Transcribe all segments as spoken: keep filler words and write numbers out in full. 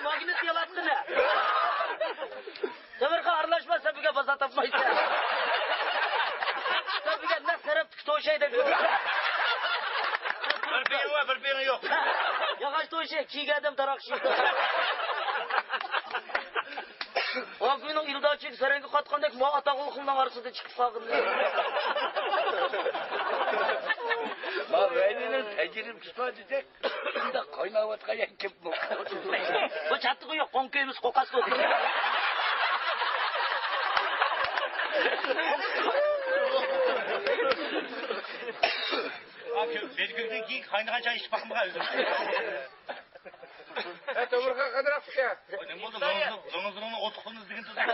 ماگنىت يالاتتىنە. تۆمۈرخان ئارىلاشما، سەن بۈگۈن بازار تاپمايسەن. سەن بۈگۈن نەق تەرەپتىكى توشاي دەپ يۈر. بىر بېيىڭ بار، بىر بېيىڭ يوق. ياغاچ توشاي، كىيگەن ئادەم تاراقشى. ئاكىنىڭ ئىلداچىك سەرەڭگە قاتقاندەك، ما ئاتاغۇلخۇمنىڭ ئارىسىدا چىقىپ قالغىنى. ما ۋەينىنىڭ تەجرىبىسى بار دېسەك، شۇنداق قايناۋاتقان يەر كېلىپ بولۇپتۇ. بۇ چاتىقى يوق، قوڭ كۆيمىسى قوقاس بولدى. بىر كۈندىن كېيىن قاينىغان چاي ئىچىپ باقمىغان ئۆزۈم. ھە، تۆمۈرخان قانداق ئىكەن؟ نېمە بولدى؟ زوڭزىڭ-، زوڭزىڭنى ئوتقۇنى ئىزدىگىن تۇردۇم.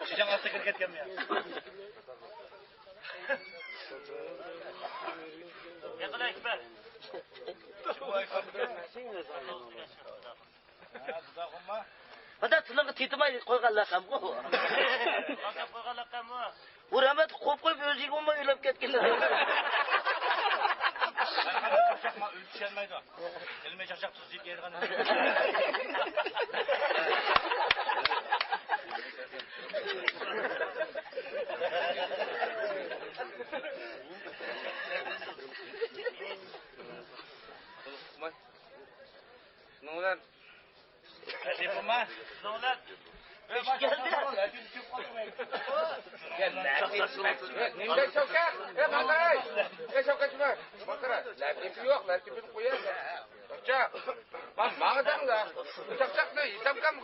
شىجاڭ ئاستىغا كىرىپ كەتكەنمۇ يا؟ يېقىن ئەكبەر. بۇدا تىلىڭغا تېتىماي قويغان لەقەمغۇ. قانداق قويغان لەقەممۇ؟ بۇ رەھمەت قويۇپ قويۇپ ئۆزىگە بولماي ئۆلۈپ كەتكەن. چاقچاق ما ئۆزى چۈشەنمەيدۇ. تىلىمى چاقچاق تۇز يەپ يەيدىغان. شۇنىڭ بىلەن نېمە شەۋكەت؟ ئەي، ماڭداي! ئەي، شەۋكەت جۇما! بىر لەتىپە يوق، لەتىپىنى قويايلى. چاقچاق! ماڭا دەڭلار! چاقچاقنى يېسەمكەن،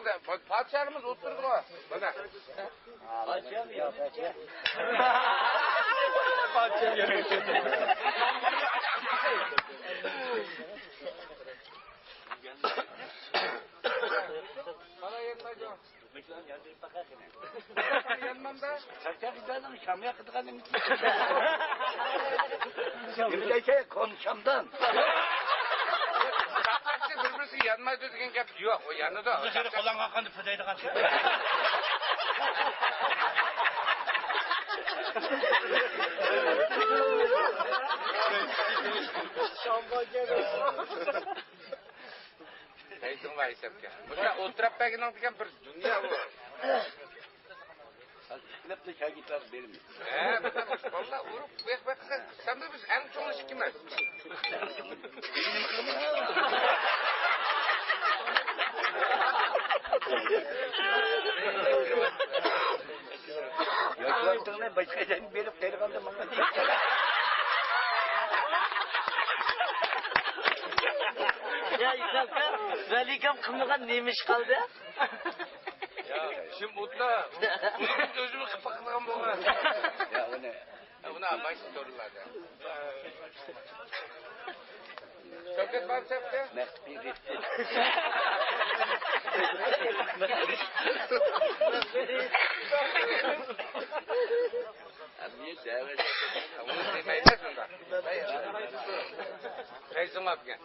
پادىشاھىمىز ئولتۇرىدىغۇ! مانا! مانا يەتمەيدۇ. يەنمەمدە؟ شام ياقىدىغان نېمە دەيسەن؟ كونشامدان. بىر-بىرسى يانمايدۇ دېگەن گەپ يوق، ئۇ يانىدۇ. قولۇڭغا قانداق پۈدەيدىغان. شامبا كەبى. قەيسىڭ بار ھېسابكە. مۇشۇ ئولتۇراپ بەرگىنىڭ دېگەن بىر دۇنيا بۇ. تىكلەپلا شاگىرتلارغا بېرىمىز. ھە، باللا ئۇرۇپ بېق بېق قىلسامدا بىز ئەڭ چوڭ ئىككىمىز. ياكى ۋاقتىڭنى باشقا يەردىن بېرىپ قېلىغاندا ماڭا دېيىش. يا ئىساققا ۋەلىكەم قىلمىغان نېمە ئىش قالدى؟ يا، شىم ئوتلا. ئۇنى بىز ئۆزىمىز قىلىپ باقىدىغان بولغان. يا، ئۇنى. ئۇنى ئالمايسىز تورلاردا. شەۋكەت بار سەپتە. مەخپىي. قەيسىڭ ئاپكەن.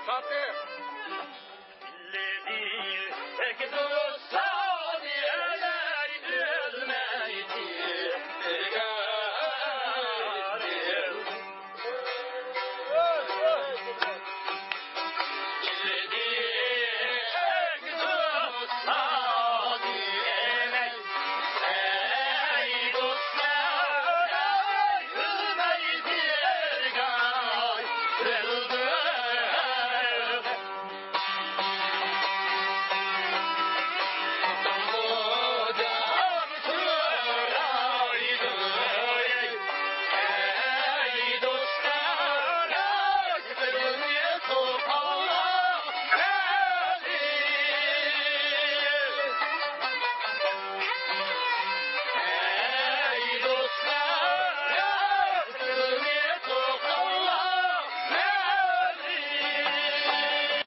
Fatih.